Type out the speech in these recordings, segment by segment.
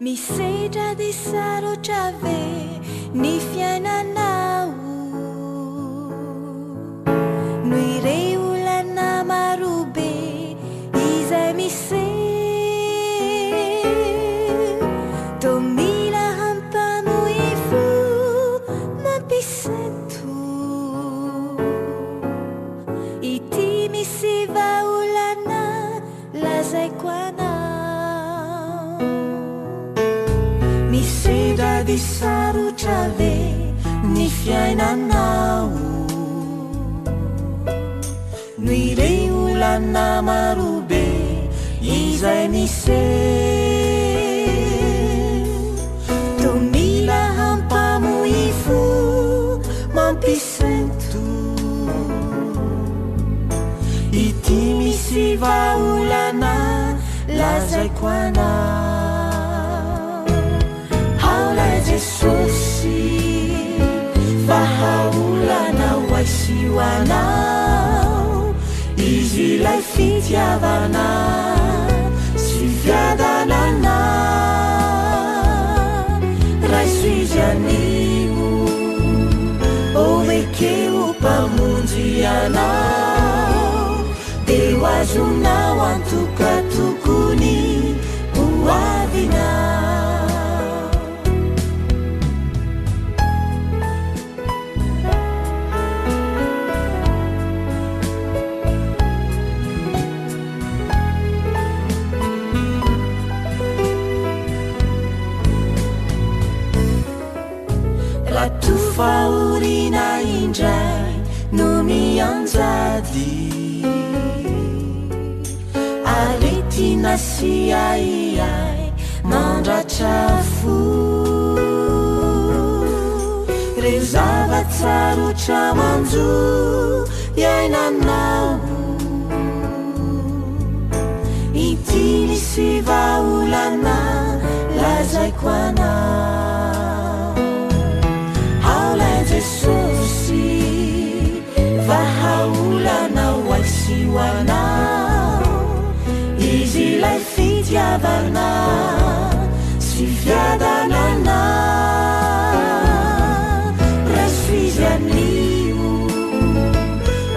Misedra dia sarotra ve ny fiainanao? Noho ireo olana marobe izay miseho, toa mila hampamoy fo mampisento. Ity misy vahaolana Lazaiko anao. Misedra ady sarotra ve ny fiainanao? Noho ireo olana marobe izay miseho, toa mila hampamoy fo mampisento. Ity misy vahaolana lazaiko anao. Ao lay Jesosy, vahaolana ho ahy sy ho anao. Izy ilay fitiavana sy fiadanana. Raiso izy anio, ô ekeo Mpamonjy anao, dia ho azonao antoka tokoa ny ho avinao. Raha toa fahoriana indray no mianjady, aretina sy ahiahy mandratra fo, reo zava-tsarotra manjo iainanao, ity misy vahaolana lazaiko anao. Ao lay Jesosy, vahaolana ho ahy sy ho anao. Izy ilay fitiavana sy fiadanana. Raiso Izy anio,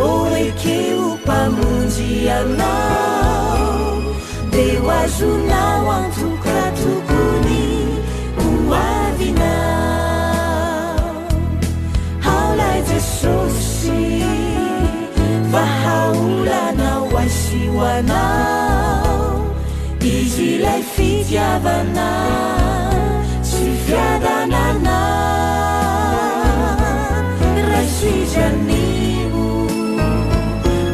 ô ekeo Mpamonjy anao, dia ho azonao antoka tokoa ny ho avinao. Ao lay Jesosy, vahaolana ho ahy sy ho anao. Izy ilay fitiavana sy fiadanana. Raiso Izy anio.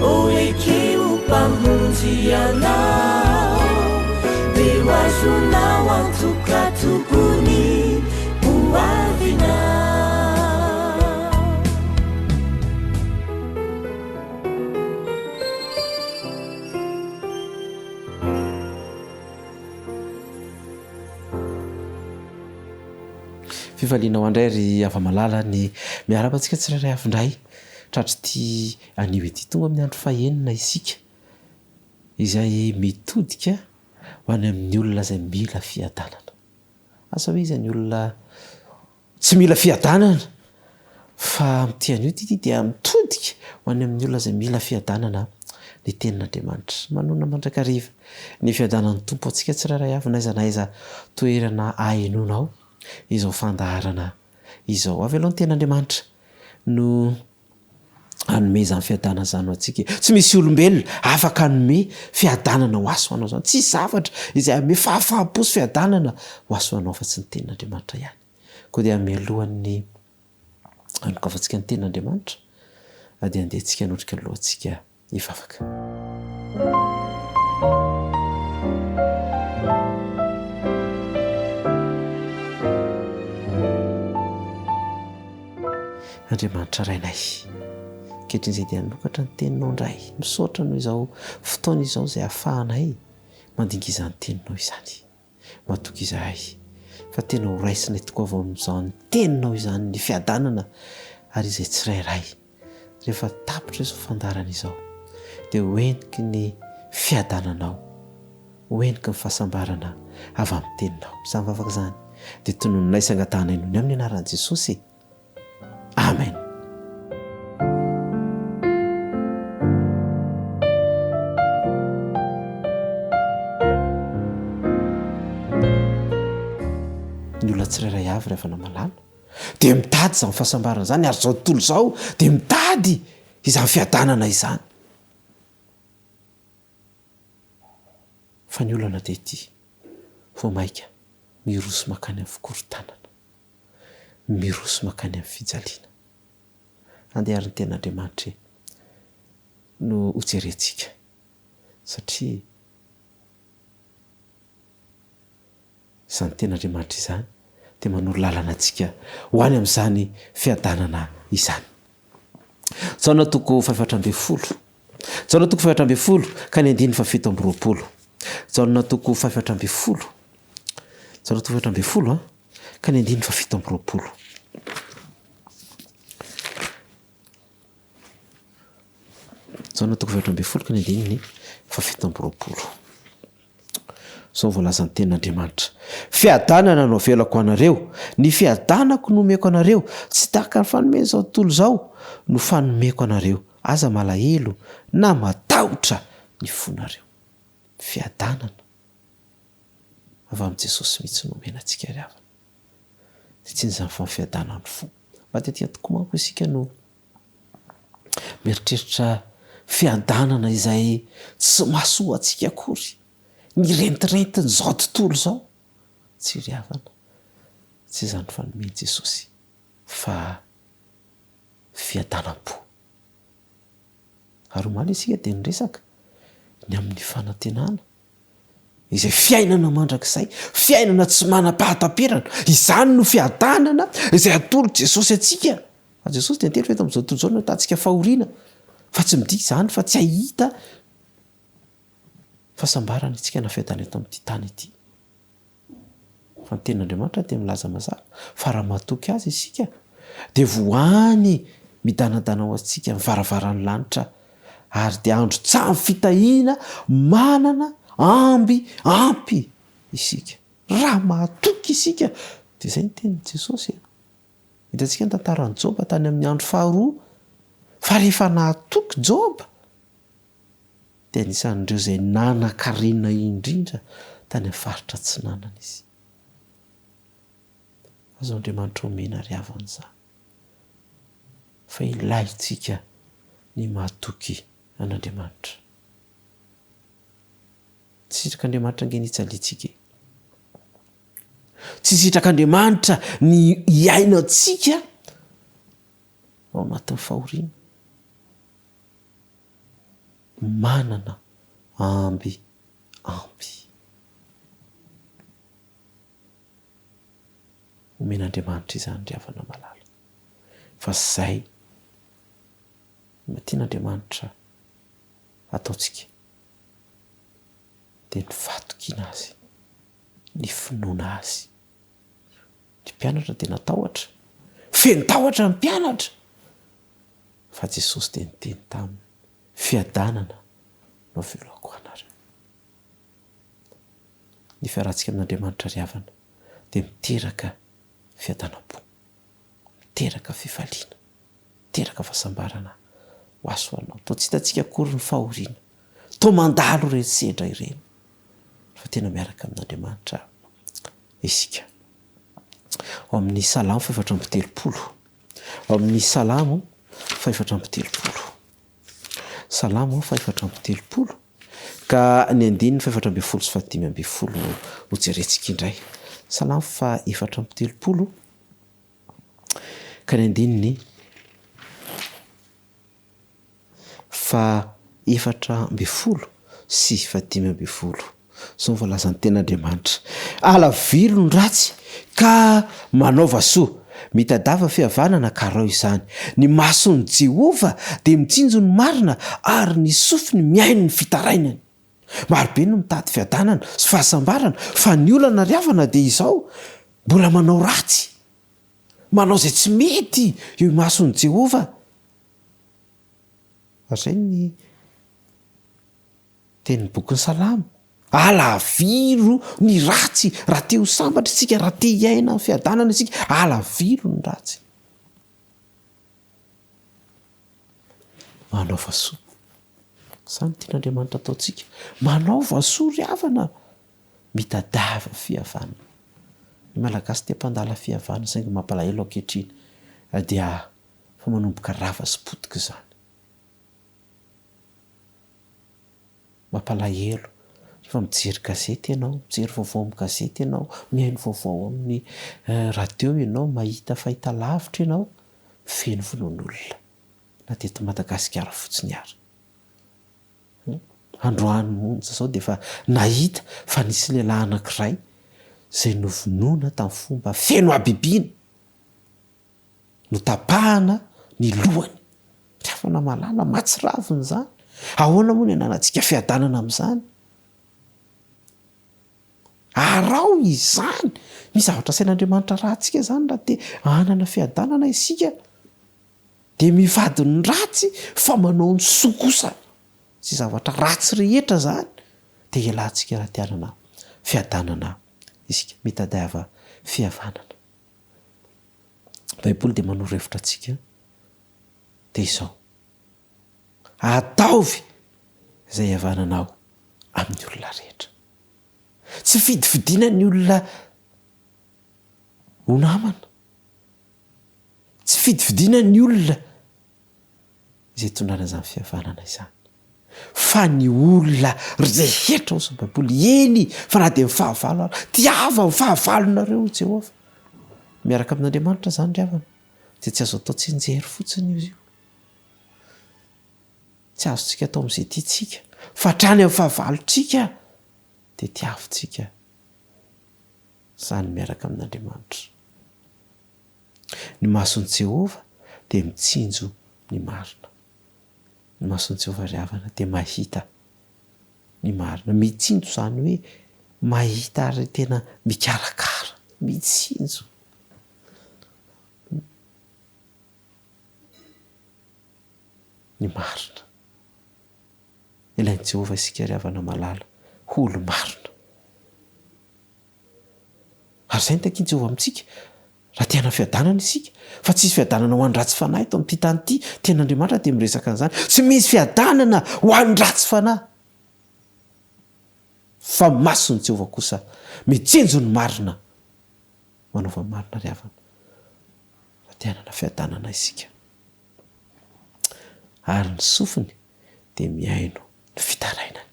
O ekeo Mpamonjy anao, dia ho azonao antoka tokoa ny ho avinao. Fifaliana ho andray ry hava-malala ny miarahaba antsika tsirairay avy indray tratr'ity anio ity. Tonga amin'ny andro fahenina isika izay mitodika ho any amin'ny olona izay mila fiadanana. Asa hoe iza ny olona tsy mila fiadanana fa amin'ity anio ity dia mitodika ho any amin'ny olona izay mila fiadanana ny tenin'Andriamanitra. Manonona mandrakariva ny fiadanan'ny Tompo antsika tsirairay avy na aiza na aiza toerana ahenoanao izao fandaharana izao. Avy aloha ny tenin'Andriamanitra no hanome izany fiadanana izany ho antsika e. Tsy misy olombelona afaka hanome fiadanana ho ahy sy ho anao izany. Tsisy zavatra izay hanome fahafaham-po sy fiadanana ho ahy sy ho anao fa tsy ny tenin'Andriamanitra ihany. Koa dia mialohan'ny hanokafantsika ny tenin'Andriamanitra dia andeha tsika hanotrika ny lohantsika hivavaka. Andriamanitra Rainay, ankehitriny izay dia hanokatra ny Teninao indray. Misaotra noho izao fotoana izao izay ahafahanay mandinga izany Teninao izany. Matoky izahay fa tena ho raisinay tokoa avy ao amin'izany Teninao izany ny fiadanana ary izay tsirairay rehefa tapitra izao fandaharana izao dia ho heniky ny fiadananao. Ho heniky ny fahasambarana avy amin'ny Teninao. Izany vavaka izany dia tononinay sy angatahanay noho ny amin'ny anaran'i Jesosy. Amen. Ny olona tsirairay avy ry havana malala dia mitady izany fahasambarana izany ary izao tontolo izao dia mitady izany fiadanana izany. Fa ny olana dia ity, vao maika miroso mankany amin'ny fikorontanana, miroso mankany amin'ny fijaliana. Andeha ary ny Tenin'Andriamanitra e, no hojerentsika, satria izany Tenin'Andriamanitra izany dia manoro lalana antsika ho any amin'izany fiadanana izany. Jaona toko 14. Jaona toko 14 ka ny andininy faha-27. Jaona toko 14. Jaona toko 14 an, ka ny andininy faha-27. Jaona toko 14 ka ny andininy faha-27. Izao no voalazan'ny Tenin'Andriamanitra, Fiadanana no avelako ho anareo, ny fiadanako no omeko anareo, tsy tahaka ny fanomen'izao tontolo izao no fanomeko anareo. Aza malahelo na matahotra ny fonareo. Fiadanana avy amin'i Jesosy mihitsy no omena antsika ry havana. Dia tsy inona izany fa ny fiadanan'ny fo. Matetika tokoa manko isika no Mieritreritra fiadanana izay tsy mahasoa antsika akory, ny rentirentin'izao tontolo izao. Tsy ry havana, tsy izany fanomen'i Jesosy fa fiadanam-po. Ary omaly isika dia niresaka ny amin'ny fanantenana Izay fiainana mandrakizay, fiainana tsy manam-pahataperana. Izany no fiadanana izay atolotr'i Jesosy antsika. Fa Jesosy dia niteny fa eto amin'izao tontolo izao no ahitantsika fahoriana. Fa tsy midika izany fa tsy hahita fahasambarana isika na fiadanana eto amin'ity tany ity. Fa ny tenin'Andriamanitra dia milaza mazava fa raha matoky Azy isika dia voany midanadana ho antsika ny varavaran'ny lanitra ary dia androtsahany fitahiana manana amby ampy isika. Raha mahatoky isika dia izay ny tenin'i Jesosy e. Hitantsika ny tantaran'i Joba tany amin'ny andro faharoa fa rehefa nahatoky Joba dia anisan'ireo izay nanan-karena indrindra tany amin'ny faritra atsinanana izy. Azo Andriamanitra omena ry havana izany. Fa ilaintsika ny mahatoky an'Andriamanitra. Tsy sitrak'Andriamanitra ange ny hijaliantsika e. Tsy sitrak'Andriamanitra ny hiainantsika ao anatin'ny fahoriana. Manana amby ampy. Omen'Andriamanitra izany ry havana malala. Fa izay no tian'Andriamanitra hataontsika dia ny fahatokiana Azy, ny finoana Azy. Ny mpianatra dia natahotra. Feno tahotra ny mpianatra. Fa Jesosy dia niteny taminy, Fiadanana no avelako ho anareo. Ny fiarahantsika amin'Andriamanitra ry havana dia miteraka fiadanam-po, miteraka fifaliana, miteraka fahasambarana ho ahy sy ho anao. Toa tsy hitantsika akory ny fahoriana, toa mandalo ireny sedra ireny, fa tena miaraka amin'Andriamanitra isika. Ao amin'ny Salamo faha-34. Ao amin'ny Salamo fahefatra amby telopolo. Salamo fahefatra amby telopolo, ka ny andininy fahefatra ambin'ny folo sy fahadimy ambin'ny folo no hojerentsika indray. Salamo fahefatra amby telopolo, ka ny andininy faha-14 sy faha-15. Izao no voalazan'ny Tenin'Andriamanitra, Alaviro ny ratsy, ka manaova soa. Mitadiava fihavanana, ka araho izany. Ny mason'i Jehovah dia mitsinjo ny marina, ary ny sofiny mihaino ny fitarainany. Maro be no mitady fiadanana sy fahasambarana, fa ny olana ry havana dia izao, mbola manao ratsy, manao izay tsy mety eo imason'i Jehovah. Ary izay ny tenin'ny bokin'ny Salamo. Alaviro ny ratsy. Raha te ho sambatra isika, raha te hiaina amin'ny fiadanana isika, alaviro ny ratsy. Manaova soa. Izany no tian'Andriamanitra ataontsika. Manaova soa ry havana. Mitadiava fihavanana. Ny Malagasy te mpandala fihavanana saingy mampalahelo ankehitriny dia efa manomboka rava sy potika izany. Mampalahelo rehefa mijery gazety ianao, mijery vaovao amin'ny gazety ianao, mihaino vaovao amin'ny radio ianao, mahita fahitalavitra ianao, feno vonoan'olona na dia eto Madagasikara fotsiny ary. Androany monja izao dia efa nahita fa nisy lehilahy anankiray izay novonoina tamin'ny fomba feno habibiana. Notapahana ny lohany. Ry havana malala, mahatsiravina izany. Ahoana moa ny ananantsika fiadanana amin'izany? Araho izany. Misy zavatra asain'Andriamanitra arahantsika izany raha te hanana fiadanana isika. Dia mivady ny ratsy fa manao ny soa kosa. Izay zavatra ratsy rehetra izany dia ialàntsika raha te hanana fiadanana isika. Mitadiava fihavanana. Ny Baiboly dia manoro hevitra antsika dia izao, Ataovy izay hihavananao amin'ny olona rehetra. Tsy fidifidiana ny olona ho namana. Tsy fidifidiana ny olona izay itondrana izany fihavanana izany. Fa ny olona rehetra, hoy ny Baiboly, eny fa na dia ny fahavalo ara, tiava ny fahavalonareo, hoy Jehovah. Miaraka amin'Andriamanitra izany ry havana, dia tsy azo atao tsianjery fotsiny izy io. Tsy azontsika atao amin'izay tiantsika, fa hatrany amin'ny fahavalontsika dia tiavintsika izany miaraka amin'Andriamanitra. Ny mason'i Jehovah dia mitsinjo ny marina. Ny mason'i Jehovah ry havana dia mahita ny marina. Mitsinjo izany hoe mahita ary tena mikarakara, mitsinjo. Ny marina. Ilain'i Jehovah isika ry havana malala ho olo-marina. Ary izay no takin'i Jehovah amintsika, raha te hanana fiadanana isika. Fa tsy hisy fiadanana ho an'ny ratsy fanahy eto amin'ity tany ity. Tenin'Andriamanitra dia miresaka an'izany. Tsy misy fiadanana ho an'ny ratsy fanahy. Fa mason'i Jehovah kosa mitsinjo ny marina. Manaova ny marina ry havana, raha te hanana fiadanana isika. Ary ny sofiny dia mihaino ny fitarainany.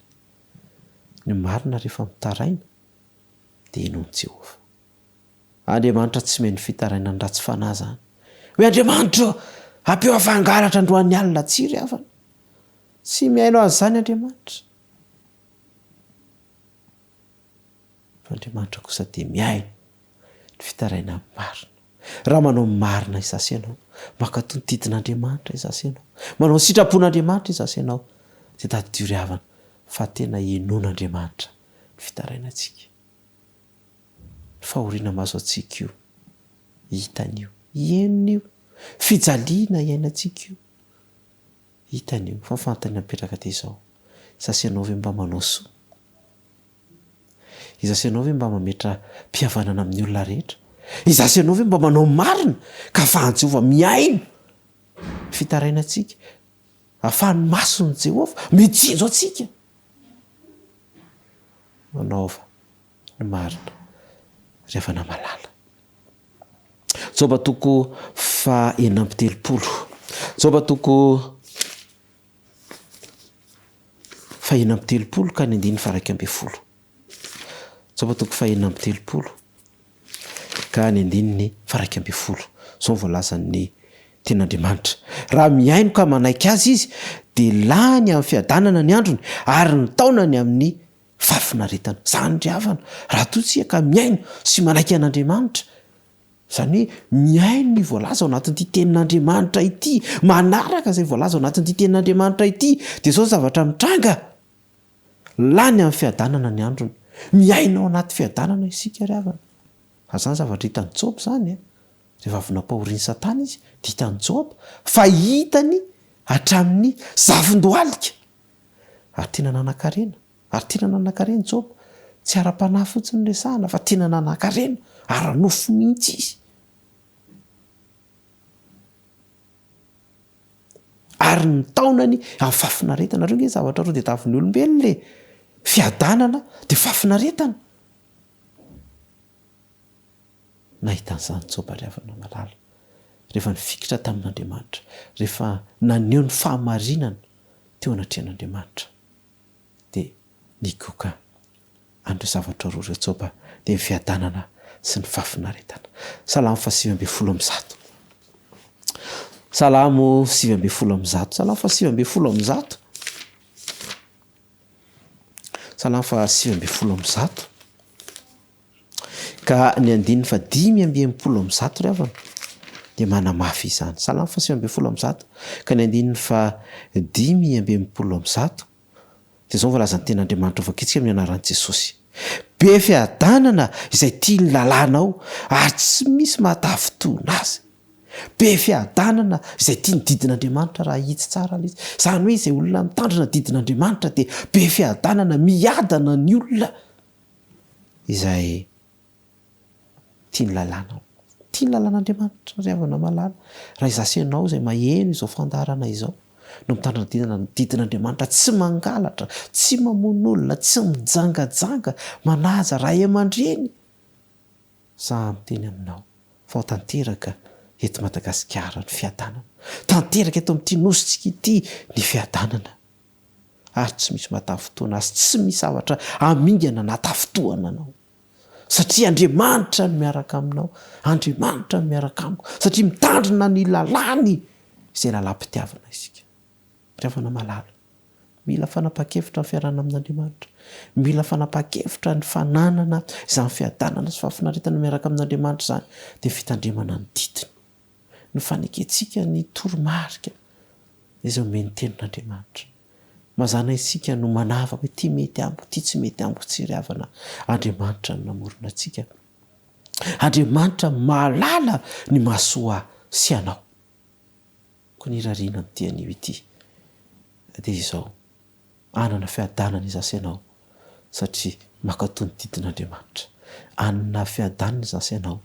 Ny marina rehefa mitaraina dia henoin'i Jehovah. Andriamanitra tsy mihaino fitarainan'ny ratsy fanahy izany. Hoe Andriamanitra ô, ampio aho fa hangalatra androany alina. Tsia ry havana. Tsy mihaino an'izany Andriamanitra. Fa Andriamanitra kosa dia mihaino ny fitarainan'ny marina. Raha manao ny marina izasy ianao, mankatò ny didin'Andriamanitra izasy ianao, manao ny sitrapon'Andriamanitra izasy ianao, dia tadidio ry havana fa tena henoin'Andriamanitra ny fitarainantsika. Ny fahoriana mahazo antsika io, hitany io, henony io, fijaliana iainantsika io, hitany io. Fa ny fanontaniana mipetraka dia izao, Iza sy ianao ve mba manao soa? Iza sy ianao ve mba mametra-pihavanana amin'ny olona rehetra? Iza sy ianao ve mba manao marina ka ahafahan'i Jehovah mihaino ny fitarainantsika, ahafahan'ny mason'i Jehovah mitsinjo antsika? Manaova ny marina, ry havana malala. Joba toko faha-36. Joba toko faha-36 ka ny andininy faha-11. Joba toko faha-36 ka ny andininy faha-11. Izao no voalazan'ny Tenin'Andriamanitra. Raha mihaino ka manaiky azy izy, dia lany amin'ny fiadanana ny androny, ary ny taonany amin'ny fahafinaretana. Izany ry havana, raha toa isika ka mihaino sy manaiky an'Andriamanitra, izany hoe mihaino ny voalaza ao anatin'ity Tenin'Andriamanitra ity, manaraka izay voalaza ao anatin'ity Tenin'Andriamanitra ity, dia izao ny zavatra mitranga, lany amin'ny fiadanana ny androny. Miaina ao anaty fiadanana isika ry havana. Ary izany zavatra hitan'i Joba izany e. Rehefa avy nampahorian'i Satana izy, dia hitan'i Joba fa hitany hatramin'ny zavon-dohalika. Ary tena nanan-karena. Ary tena nanan-karena Joba. Tsy ara-panahy fotsiny no resahana fa tena nanan-karena, ara-nofo mihitsy izy. Ary ny taonany amin'ny fahafinaretana. Ireo nge zavatra roa tadiavin'ny olombelona e! Fiadanana dia fahafinaretana. Nahita an'izany Joba ry havana malala, rehefa nifikitra tamin'Andriamanitra, rehefa naneho ny fahamarinana teo anatrehan'Andriamanitra, dia nigoka an'ireo zavatra roa ireo Joba, dia ny fiadanana sy ny fahafinaretana. Salamo faha-119. Salamo 119. Salamo faha-119. Salamo faha-119. Ka ny andininy faha-165 ry havana dia manamafy izany. Salamo faha-119 ka ny andininy faha-165 dia izao no voalazan'ny tenin'Andriamanitra ho vakintsika amin'ny anaran'i Jesosy. Be fiadanana izay tia ny lalànao ary tsy misy mahatafintohina azy. Be fiadanana izay tia ny didin'Andriamanitra raha hahitsy tsara ilay izy. Izany hoe izay olona mitandrina didin'Andriamanitra dia be fiadanana, miadana ny olona. Izay tia ny lalànao. Tia ny lalàn'Andriamanitra ry havana malala. Raha izaho sy ianao izay maheno izao fandaharana izao no mitandrina didina ny didin'Andriamanitra, tsy mangalatra, tsy mamono olona, tsy mijangajanga, manaja ray aman-dreny, za miteny aminao fa ho tanteraka eto Madagasikara ny fiadanana. Tanteraka eto amin'ity nosintsika ity ny fiadanana. Ary tsy misy mahatafintohina azy, tsy misy zavatra hamingana na hatafintohana anao. Satria Andriamanitra no miaraka aminao, Andriamanitra no miaraka amiko, satria mitandrina ny lalàny izay lalam-pitiavana isika. Ry havana malala, mila fanapahan-kevitra ny fiarahana amin'Andriamanitra. Mila fanapahan-kevitra ny fananana izany fiadanana sy fahafinaretana miaraka amin'Andriamanitra izany, dia ny fitandremana ny didiny. Ny fanekentsika ny toromarika izay omen'ny Tenin'Andriamanitra. Mazàna isika no manavaka hoe ity mety amiko, ity tsy mety amiko, tsy ry havana, Andriamanitra no namorona antsika. Andriamanitra mahalala ny mahasoa ahy sy anao. Koa ny irariana amin'ity anio ity dia izao, hanana fiadanana izaho sy ianao satria mankatò ny didin'Andriamanitra. Hanana fiadanana izaho sy ianao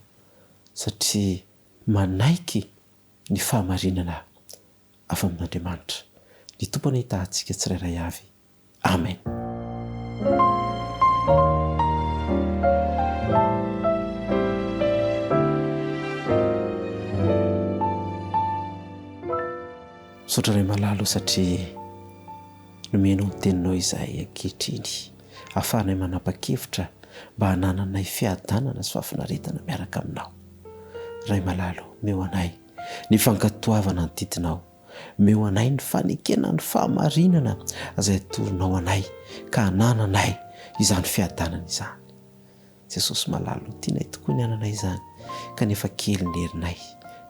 satria manaiky ny fahamarinana avy amin'Andriamanitra. Ny Tompo anie hitaha antsika tsirairay avy. Amen. Misaotra Ray malala o satria nomenao ny teninao izahay ankehitriny ahafahanay manapa-kevitra mba hanananay fiadanana sy fahafinaretana miaraka aminao. Ray malala o, omeo anay ny fankatoavana ny didinao. Omeo anay ny fanekena ny fahamarinana izay atoronao anay ka hanananay izany fiadanana izany. Jesosy malala o, tianay tokoa ny hanana izany kanefa kely ny herinay.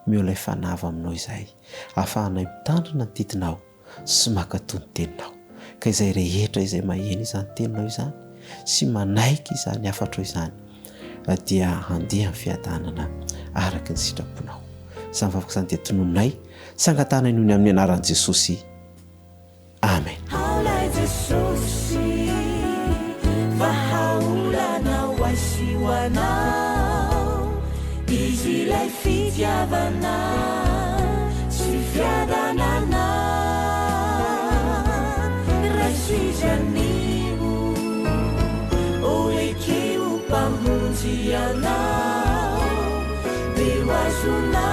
Omeo ilay fanahy avy aminao izahay ahafahanay mitandrina ny didinao. sy mankatò ny teninao. Ka izay rehetra izay maheno izany teninao izany sy manaiky izany hafatrao izany dia handeha amin'ny fiadanana araka ny sitraponao. Izany vavaka izany dia tonononay sy angatahanay noho ny amin'ny anaran'i Jesosy. Amen. Haolay Jesosy vahaolana ho ahy sy ho anao Izy ilay fitiavana sy fiadanana Raiso Izy anio O ekeo Mpamonjy anao Dia ho azonao.